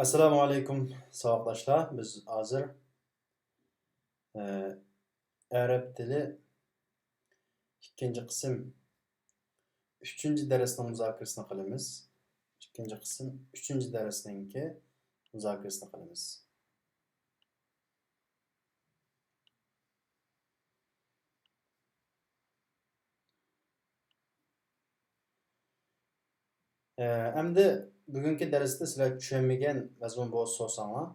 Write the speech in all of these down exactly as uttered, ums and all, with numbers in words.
ئەسسالامۇ ئەلەيكۇم، ساۋاقداشلار. بىز ھازىر، ئە، ئەرەب تىلى ئىككىنچى قىسىم، ئۈچىنچى دەرسنىڭ مۇزاكىرىسىنى قىلىمىز. ئىككىنچى قىسىم، ئۈچىنچى دەرسنىڭكى مۇزاكىرىسىنى قىلىمىز. ئەمدى بۈگۈنكى دەرستە سىلەر چۈشەنمىگەن مەزمۇن بولسا سورىساڭلار،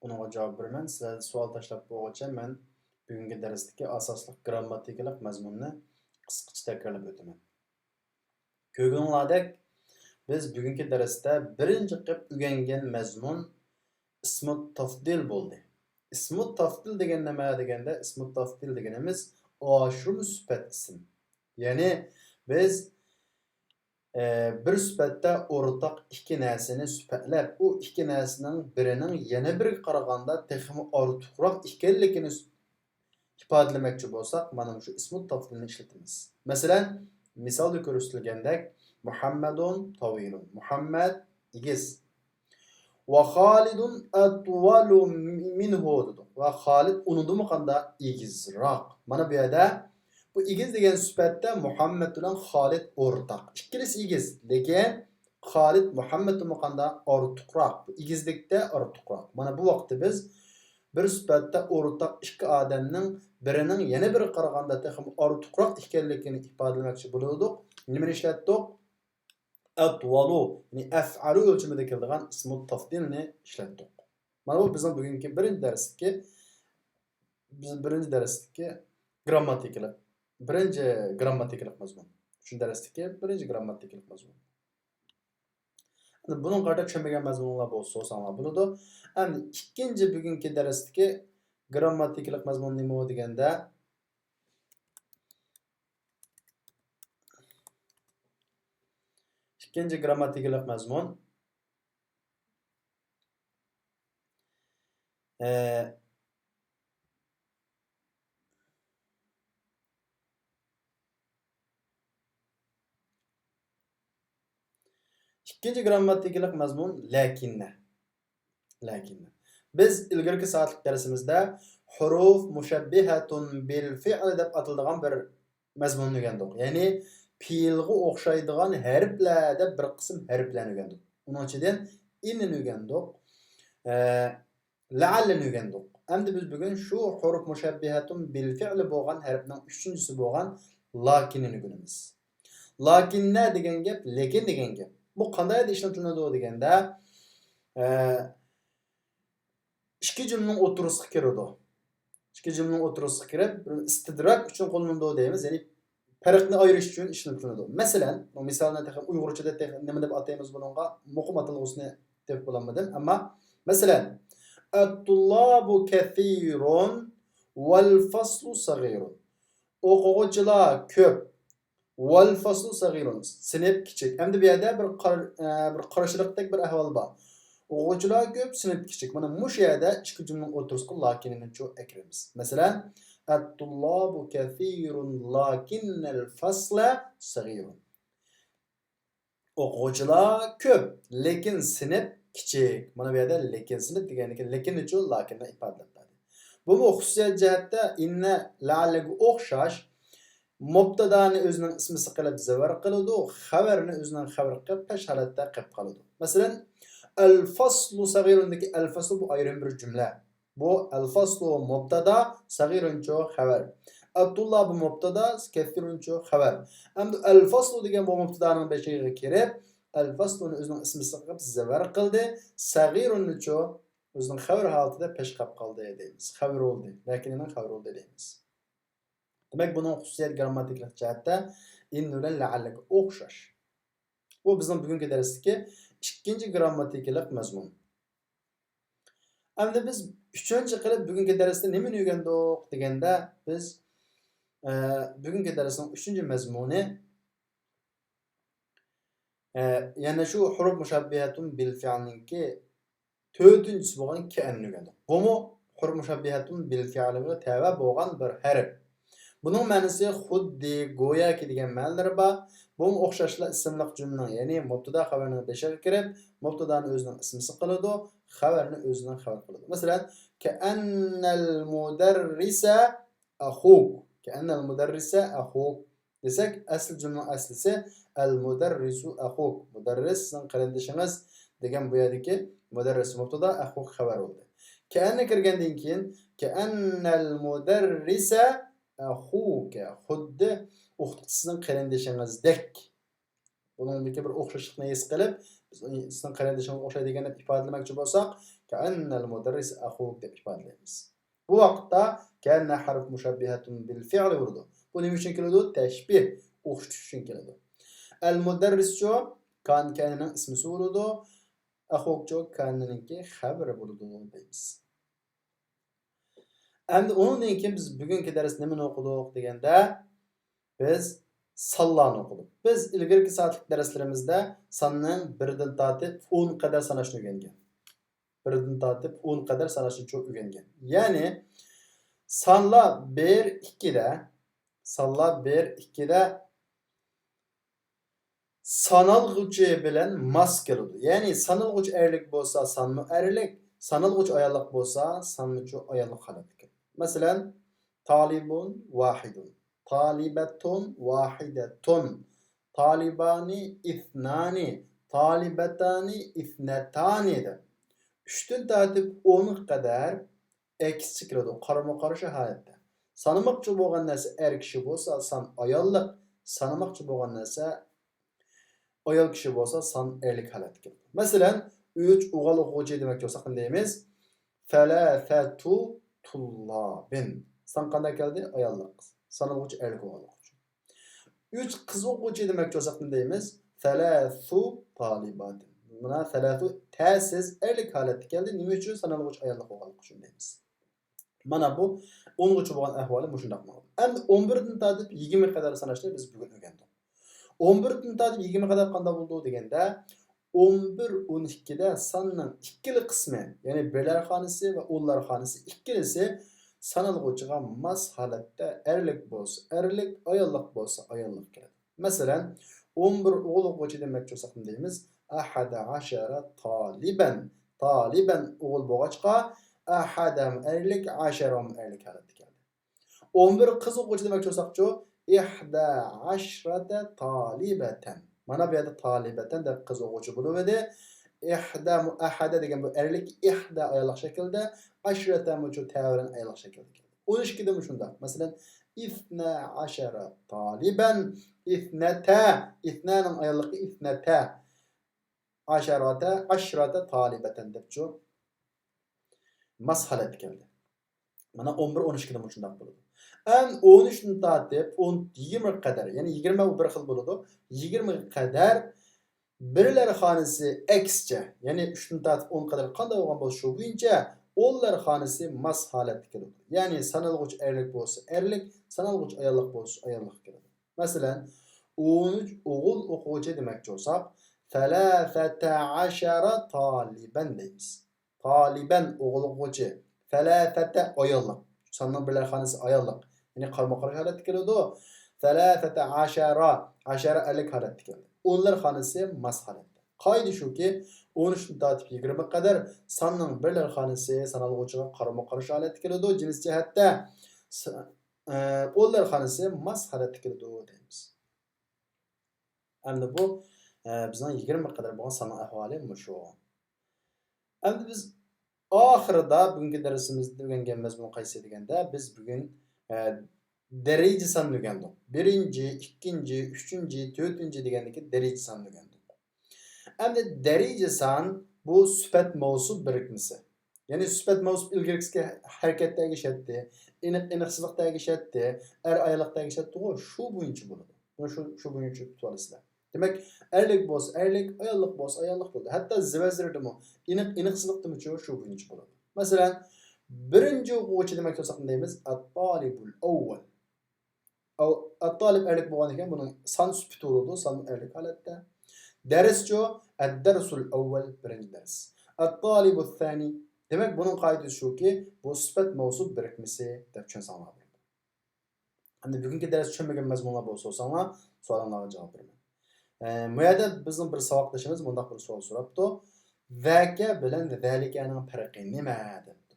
ئۇنىڭغا جاۋاب بېرىمەن. سىلەر سوئال تاشلاپ بولغۇچە مەن بۈگۈنكى دەرستىكى ئاساسلىق گىرامماتىكىلىق مەزمۇننى قىسقىچە تەكرارلاپ ئۆتىمەن. كۆرگىنىڭلاردەك، بىز بۈگۈنكى دەرستە بىرىنچى قىلىپ ئۆگەنگەن مەزمۇن ئىسمۇت تەفدىل بولدى. ئىسمۇت تەفدىل دېگەن نېمە دېگەندە، ئىسمۇت تەفدىل دېگىنىمىز ئاشۇرما سۈپەت ئىسىم. يەنى بىز، ئە، بىر سۈپەتتە ئورتاق ئىككى نەرسىنى سۈپەتلەپ، ئۇ ئىككى نەرسىنىڭ بىرىنىڭ يەنە بىرىگە قارىغاندا تېخىمۇ ئارتۇقراق ئىكەنلىكىنى ئىپادىلىمەكچى بولساق، مانا مۇشۇ ئىسمۇت تەفدىلنى ئىشلىتىمىز. مەسىلەن، مىسالدا كۆرسىتىلگەندەك، مۇھەممەدۇن تەۋىلۇن، مۇھەممەد ئېگىز. ۋە خالىدۇن ئەتۋەلۇ مىنھۇ دېدۇق. ۋە خالىد ئۇنىڭدىنمۇ قانداق؟ ئېگىزراق. مانا بۇ يەردە بۇ ئېگىز دېگەن سۈپەتتە مۇھەممەد بىلەن خالىد ئورتاق. ئىككىلىسى ئېگىز، لېكىن خالىد مۇھەممەدتىنمۇ قانداق؟ ئارتۇقراق. بۇ ئېگىزلىكتە ئارتۇقراق. مانا بۇ ۋاقىتتا بىز بىر سۈپەتتە ئورتاق ئىككى ئادەمنىڭ بىرىنىڭ يەنە بىرىگە قارىغاندا تېخىمۇ ئارتۇقراق ئىكەنلىكىنى ئىپادىلىمەكچى بولۇۋاتىدۇق. نېمىنى ئىشلەتتۇق؟ ئەتۋەلۇ، يەنى ئەفئەلۇ ئۆلچىمىدە كېلىدىغان ئىسمۇ تەفدىلنى ئىشلەتتۇق. مانا بۇ بىزنىڭ بۈگۈنكى بىرىنچى دەرستىكى، بىز بىرىنچى دەرستىكى گىرامماتىكىلىق، بىرىنچى گىرامماتىكىلىق مەزمۇن. شۇ دەرستىكى بىرىنچى گىرامماتىكىلىق مەزمۇن. ئەمدى بۇنىڭغا قارىتا چۈشەنمىگەن مەزمۇنلار بولسا سورىساڭلار بولىدۇ. ئەمدى ئىككىنچى بۈگۈنكى دەرستىكى گىرامماتىكىلىق مەزمۇن نېمە دېگەندە، ئىككىنچى گىرامماتىكىلىق مەزمۇن، ئە، ئىككىنچى گىرامماتىكىلىق مەزمۇن لەكىننە. لەكىننە. بىز ئىلگىرىكى سائەتلىك دەرسىمىزدە ھۇرۇف مۇشەببىھەتۇن بىل فىئل دەپ ئاتىلىدىغان بىر مەزمۇننى ئۆگەندۇق. يەنى پېئىلغا ئوخشايدىغان ھەرپلەر دەپ بىر قىسىم ھەرپلەرنى ئۆگەندۇق. ئۇنىڭ ئىچىدىن ئىننى ئۆگەندۇق. ئە، لەئەللىنى ئۆگەندۇق. ئەمدى بىز بۈگۈن شۇ ھۇرۇف مۇشەببىھەتۇن بىل فىئلى بولغان ھەرپنىڭ ئۈچىنچىسى بولغان لەكىننى ئۆگىنىمىز. لەكىننە دېگەن گەپ، لېكىن دېگەن گەپ. بۇ قانداق يەردە ئىشلىتىلىدۇ دېگەندە، ئە، ئىككى جۈملىنىڭ ئوتتۇرىسىغا كىرىدۇ. ئىككى جۈملىنىڭ ئوتتۇرىسىغا كىرىپ، بىر ئىستىدراك ئۈچۈن قوللىنىلىدۇ دەيمىز، يەنى پەرقنى ئايرىش ئۈچۈن ئىشلىتىلىدۇ. مەسىلەن، بۇ مىسالنى تېخى ئۇيغۇرچىدا تېخى نېمە دەپ ئاتايمىز بۇنىڭغا؟ مۇقىم ئاتالغۇسىنى تېپىپ بولالمىدىم. ئەمما، مەسىلەن، ئەتتۇللابۇ كەسىرۇن ۋەل فەسلۇ سەغىرۇن. ئوقۇغۇچىلار كۆپ، ۋەل فەسلۇ سەغىرۇن، سىنىپ كىچىك. ئەمدى بۇ يەردە بىر قار-، ئە، بىر قارشىلىقتەك بىر ئەھۋال بار. ئوقۇغۇچىلار كۆپ، سىنىپ كىچىك. مانا مۇشۇ يەردە ئىككى جۈملىنىڭ ئوتتۇرىسىغا لەكىننىچۇ ئەكىرىمىز. مەسىلەن، ئەتتۇللابۇ كەسىرۇن لەكىننەل فەسلە سەغىرۇن. ئوقۇغۇچىلار كۆپ، لېكىن سىنىپ كىچىك. مانا بۇ يەردە لېكىن سىنىپ دېگەندىكىن لېكىننىچۇ لەكىننى ئىپادىلەپ بەردى. بۇمۇ خۇسۇسىيەت جەھەتتە ئىننە لەئەللىگە ئوخشاش مۇبتادانى ئۆزىنىڭ ئىسمىسى قىلىپ زەۋەر قىلىدۇ، خەۋەرنى ئۆزىنىڭ خەۋىرى قىلىپ پەش ھالەتتە قىلىپ قالىدۇ. مەسىلەن، ئەل فەسلۇ سەغىرۇندىكى ئەل فەسلۇ بۇ ئايرىم بىر جۈملە. بۇ ئەل فەسلۇ مۇبتادا، سەغىرۇنچۇ خەۋەر. ئەتتۇللابۇ مۇبتادا، كەسىرۇنچۇ خەۋەر. ئەمدى ئەل فەسلۇ دېگەن بۇ مۇبتادانىڭ بېشىغا كىرىپ، ئەل فەسلۇنى ئۆزىنىڭ ئىسمىسى قىلىپ زەۋەر قىلدى. سەغىرۇننىچۇ ئۆزىنىڭ خەۋەر ھالىتىدە پەش قىلىپ قالدى دەيمىز. خەۋەر بولدى. لەكىننىڭ خەۋەر بولدى دەيمىز. دېمەك، بۇنىڭ خۇسۇسىيەت گىرامماتىكىلىق جەھەتتە ئىن بىلەن لەئەللىگە ئوخشاش. بۇ بىزنىڭ بۈگۈنكى دەرستىكى ئىككىنچى گىرامماتىكىلىق مەزمۇن. ئەمدى بىز ئۈچىنچى قىلىپ بۈگۈنكى دەرستە نېمىنى ئۆگەندۇق دېگەندە، بىز، ئە، بۈگۈنكى دەرسنىڭ ئۈچىنچى مەزمۇنى، ئە، يەنە شۇ ھۇرۇف مۇشەببىھەتۇن بىل فىئلنىڭكى تۆتىنچىسى بولغان كەئەننى ئۆگەندۇق. بۇمۇ ھۇرۇف مۇشەببىھەتۇن بىل فىئلىغا تەۋە بولغان بىر ھەرپ. بۇنىڭ مەنىسى خۇددى، گوياكى دېگەن مەنىلىرى بار. بۇمۇ ئوخشاشلا ئىسىملىق جۈملىنىڭ، يەنى مۇبتادا خەۋەرنىڭ بېشىغا كىرىپ، مۇبتادانى ئۆزىنىڭ ئىسمىسى قىلىدۇ، خەۋەرنى ئۆزىنىڭ خەۋەر قىلىدۇ. مەسىلەن، كەئەننەل مۇدەررىسە ئەخۇك. كەئەننەل مۇدەررىسە ئەخۇك دېسەك، ئەسلى جۈملىنىڭ ئەسلىسى ئەل مۇدەررىسۇ ئەخۇك. مۇدەررىس سىزنىڭ قېرىندىشىڭىز دېگەن بۇ يەردىكى مۇدەررىس مۇبتادا، ئەخۇك خەۋەر بولدى. كەئەننە كىرگەندىن كېيىن، كەئەننەل مۇدەررىسە ئەخۇكە، خۇددى ئوقۇتقۇچى سىزنىڭ قېرىندىشىڭىزدەك. بۇنىڭدىكى بىر ئوخشاشلىقنى ھېس قىلىپ، بىز ئۇنى سىزنىڭ قېرىندىشىڭىز ئوخشايدۇ دېگەن دەپ ئىپادىلىمەكچى بولساق، كەئەننەل مۇدەررىس ئەخۇك دەپ ئىپادىلەيمىز. بۇ ۋاقىتتا كەئەننە ھەرپ مۇشەببىھەتۇن بىل فىئلى بولىدۇ. بۇ نېمە ئۈچۈن كېلىدۇ؟ تەشبىھ، ئوخشىتىش ئۈچۈن كېلىدۇ. ئەل مۇدەررىسچۇ كان كەئەننىنىڭ ئىسمىسى بولىدۇ. ئەخۇكچۇ كەئەننىنىڭكى خەۋىرى بولىدۇ دەيمىز. ئەمدى ئۇنىڭدىن كېيىن بىز بۈگۈنكى دەرستە نېمىنى ئوقۇدۇق دېگەندە، بىز سانلارنى ئوقۇدۇق. بىز ئىلگىرىكى سائەتلىك دەرسلىرىمىزدە ساننىڭ بىردىن تارتىپ ئون قەدەر ساناشنى ئۆگەنگەن. بىردىن تارتىپ ئون قەدەر ساناشنى چوڭ ئۆگەنگەن. يەنى سانلار بىر، ئىككىدە، سانلار بىر، ئىككىدە سانالغۇچى بىلەن ماس كېلىدۇ. يەنى سانالغۇچى ئەرلىك بولسا، سانمۇ ئەرلىك، سانالغۇچى ئاياللىق بولسا، سانمۇچۇ ئاياللىق ھالەتتە كېلىدۇ. مەسىلەن، تالىبۇن ۋاھىدۇن، تالىبەتۇن ۋاھىدەتۇن، تالىبانى ئىسنانى، تالىبەتانى ئىسنەتانى دەپ ئۈچتىن تارتىپ ئونغا قەدەر ئەكسىچە كېلىدۇ، قارىمۇ قارشى ھالەتتە. سانىماقچى بولغان نەرسە ئەر كىشى بولسا، سان ئاياللىق، سانىماقچى بولغان نەرسە ئايال كىشى بولسا، سان ئەرلىك ھالەتتە كېلىدۇ. مەسىلەن، ئۈچ ئوغۇل ئوقۇغۇچى دېمەكچى بولساق نېمە دەيمىز؟ سەلاسەتۇ تۇللابىن. سان قانداق كەلدى؟ ئاياللىق. سانالغۇچى ئەرلىك ئوغۇل ئوقۇغۇچى. ئۈچ قىز ئوقۇغۇچى دېمەكچى بولساق نېمە دەيمىز؟ سەلاسۇ تالىباتىن. مانا سەلاسۇ تەسىز ئەرلىك ھالەتتە كەلدى. نېمە ئۈچۈن؟ سانالغۇچى ئاياللىق بولغانلىقى ئۈچۈن دەيمىز. مانا بۇ ئونغىچە بولغان ئەھۋالى مۇشۇنداق ماڭىدۇ. ئەمدى ئون بىردىن تارتىپ يىگىرمە قەدەر ساناشنى بىز بۈگۈن ئۆگەندۇق. ئون بىردىن تارتىپ يىگىرمە قەدەر قانداق بولىدۇ دېگەندە، ئون بىر، ئون ئىككىدە ساننىڭ ئىككىلا قىسمى، يەنى بىرلەر خانىسى ۋە ئونلار خانىسى ئىككىلىسى سانالغۇچىغا ماس ھالەتتە، ئەرلىك بولسا ئەرلىك، ئاياللىق بولسا ئاياللىق كېلىدۇ. مەسىلەن، ئون بىر ئوغۇل ئوقۇغۇچى دېمەكچى بولساق نېمە دەيمىز؟ ئەھەدە ئەشەرە تالىبەن. تالىبەن ئوغۇل بولغاچقا، ئەھەدەم ئەرلىك، ئەشەرەم ئەرلىك ھالەتتە كەلدى. ئون بىر قىز ئوقۇغۇچى دېمەكچى بولساقچۇ؟ ئىھدە ئەشرەتە تالىبەتەن. مانا بۇ يەردە تالىبەتەن دەپ قىز ئوقۇغۇچى بولۇۋىدى. ئىھدە مۇ-، ئەھەدە دېگەن بۇ ئەرلىك، ئىھدە ئاياللىق شەكىلدە، ئەشرەتە مۇچۇ تەۋرەن ئاياللىق شەكىلدە كەلدى. ئون ئىككىدىمۇ شۇنداق. مەسىلەن، ئىسنە ئەشەرە تالىبەن، ئىسنەتە، ئىسنەنىڭ ئاياللىقى ئىسنەتە، ئەشەرەتە، ئەشرەتە تالىبەتەن دەپچۇ ماس ھالەتتە كەلدى. مانا ئون بىر، ئون ئىككىدىمۇ شۇنداق بولىدۇ. ئەمدى ئون ئۈچتىن تارتىپ ئون، يىگىرمە قەدەر، يەنى يىگىرمە بۇ بىر خىل بولىدۇ. يىگىرمە قەدەر بىرلەر خانىسى ئەكسىچە، يەنى ئۈچتىن تارتىپ ئون قەدەر قانداق بولغان بولسا شۇ بويىچە ئونلار خانىسى ماس ھالەتتە كېلىدۇ. يەنى سانالغۇچ ئەرلىك بولسا ئەرلىك، سانالغۇچ ئاياللىق بولسا ئاياللىق كېلىدۇ. مەسىلەن، ئون ئۈچ ئوغۇل ئوقۇغۇچى دېمەكچى بولساق، سەلاسەتە ئەشەرە تالىبەن دەيمىز. تالىبەن ئوغۇل ئوقۇغۇچى. سەلاسەتە ئاياللىق. ساننىڭ بىرلەر خانىسى ئاياللىق. يەنى قارمۇ قارشى ھالەتتە كېلىدۇ. سەلاسەتە ئەشەرە. ئەشەرە ئەرلىك ھالەتتە كەلدى. ئونلار خانىسى ماس ھالەتتە. قائىدە شۇكى، ئون ئۈچتىن تارتىپ يىگىرمە قەدەر ساننىڭ بىرلەر خانىسى سانالغۇچىغا قارمۇ قارشى ھالەتتە كېلىدۇ. جىنس جەھەتتە س-، ئە، ئونلار خانىسى ماس ھالەتتە كېلىدۇ دەيمىز. ئەمدى بۇ، ئە، بىزنىڭ يىگىرمە قەدەر بولغان ساننىڭ ئەھۋالى مۇشۇ. ئەمدى بىز ئاخىرىدا بۈگۈنكى دەرسىمىزدە ئۆگەنگەن مەزمۇن قايسى دېگەندە، بىز بۈگۈن، ئە، دەرىجە ساننى ئۆگەندۇق. بىرىنچى، ئىككىنچى، ئۈچىنچى، تۆتىنچى دېگەندىكى دەرىجە ساننى ئۆگەندۇق. ئەمدى دەرىجە سان بۇ سۈپەت مەۋسۇپ بىرىكمىسى. يەنى سۈپەت مەۋسۇپ ئىلگىرىكىسىگە ھەرىكەتتە ئەگىشەتتى، ئېنىق، ئېنىقسىزلىقتا ئەگىشەتتى، ئەر ئاياللىقتا ئەگىشەتتىغۇ، شۇ بويىچە بولىدۇ. بۇنى شۇ، شۇ بويىچە تۇتۇۋالىسىلەر. دېمەك، ئەرلىك بولسا ئەرلىك، ئاياللىق بولسا ئاياللىق بولىدۇ. ھەتتا زىۋەزىردىمۇ ئېنىق، ئېنىقسىزلىقتىمۇچۇ شۇ بويىچە بولىدۇ. مەسىلەن، بىرىنچى ئوقۇغۇچى دېمەك بولساق نېمە دەيمىز؟ ئەت-تالىبۇل ئەۋۋەل. ئەۋ-، ئەت-تالىب ئەرلىك بولغان ئىكەن، بۇنىڭ سان سۈپىتى بولىدۇ، سان ئەرلىك ھالەتتە. دەرسچۇ؟ ئەت-دەرسۇل ئەۋۋەل، بىرىنچى دەرس. ئەت-تالىبۇس سانى. دېمەك، بۇنىڭ قائىدىسى شۇكى، بۇ سۈپەت مەۋسۇپ بىرىكمىسى دەپ چۈشەنسەڭلار بولىدۇ. ئەمدى بۈگۈنكى دەرس چۈشەنمىگەن مەزمۇنلار بولسا سورىساڭلار، سوئالىڭلارغا جاۋاب بېرىمەن. ئە، مۇ يەردە بىزنىڭ بىر ساۋاقدىشىمىز مۇنداق بىر سوئال سوراپتۇ. ذاك بىلەن ذلكنىڭ پەرقى نېمە؟ دەپتۇ.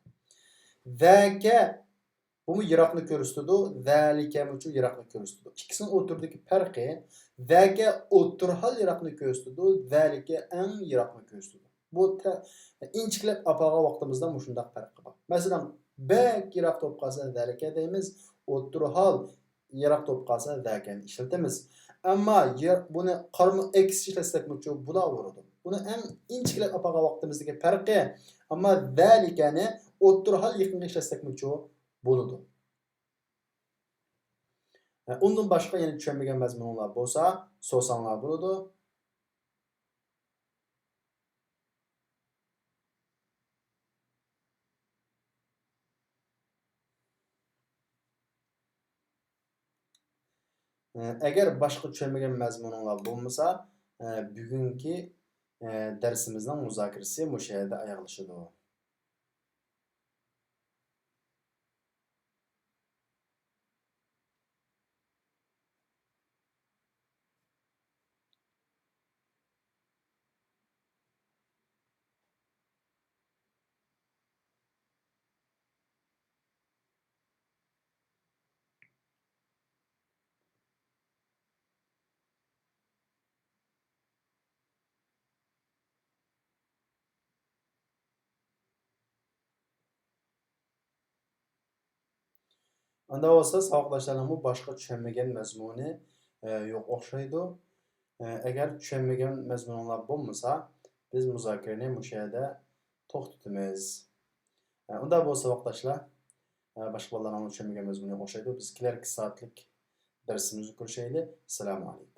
ذاك بۇمۇ يىراقنى كۆرسىتىدۇ، ذلكمۇچۇ يىراقنى كۆرسىتىدۇ. ئىككىسىنىڭ ئوتتۇرىدىكى پەرقى، ذاك ئوتتۇرا ھال يىراقنى كۆرسىتىدۇ، ذلك ئەڭ يىراقنى كۆرسىتىدۇ. بۇ تە-، ئىنچىكىلەپ ئاپارغان ۋاقتىمىزدا مۇشۇنداق پەرق بار. مەسىلەن، بەك يىراق بولۇپ قالسا ذلك دەيمىز، ئوتتۇرا ھال يىراق بولۇپ قالسا ذاكنى ئىشلىتىمىز. ئەمما يە-، بۇنى قارىمۇ ئەكسىچە ئىشلەتسەكمۇچۇ بولاۋېرىدۇ. بۇنى ئەڭ ئىنچىكىلەپ ئاپارغان ۋاقتىمىزدىكى پەرقى، ئەمما ذلكنى ئوتتۇرا ھال يېقىنغا ئىشلەتسەكمۇچۇ بولىدۇ. ئۇندىن باشقا يەنە چۈشەنمىگەن مەزمۇنۇڭلار بولسا سورىساڭلار بولىدۇ. ئەگەر باشقا چۈشەنمىگەن مەزمۇنۇڭلار بولمىسا، بۈگۈنكى دەرسىمىزنىڭ مۇزاكىرىسى مۇشۇ يەردە ئاياغلىشىدۇ. ئاندا بولسا ساۋاقداشلارنىڭمۇ باشقا چۈشەنمىگەن مەزمۇنى، ئە، يوق ئوخشايدۇ. ئە، ئەگەر چۈشەنمىگەن مەزمۇنۇڭلار بولمىسا، بىز مۇزاكىرىنى مۇشۇ يەردە توختىتىمىز. ئە، ئۇنداق بولسا ساۋاقداشلار، ئە، باشقا بالىلارنىڭمۇ چۈشەنمىگەن مەزمۇنى يوق ئوخشايدۇ. بىز كېلەركى سائەتلىك دەرسىمىزدە كۆرۈشەيلى. ئەسسالامۇ ئەلەيكۇم.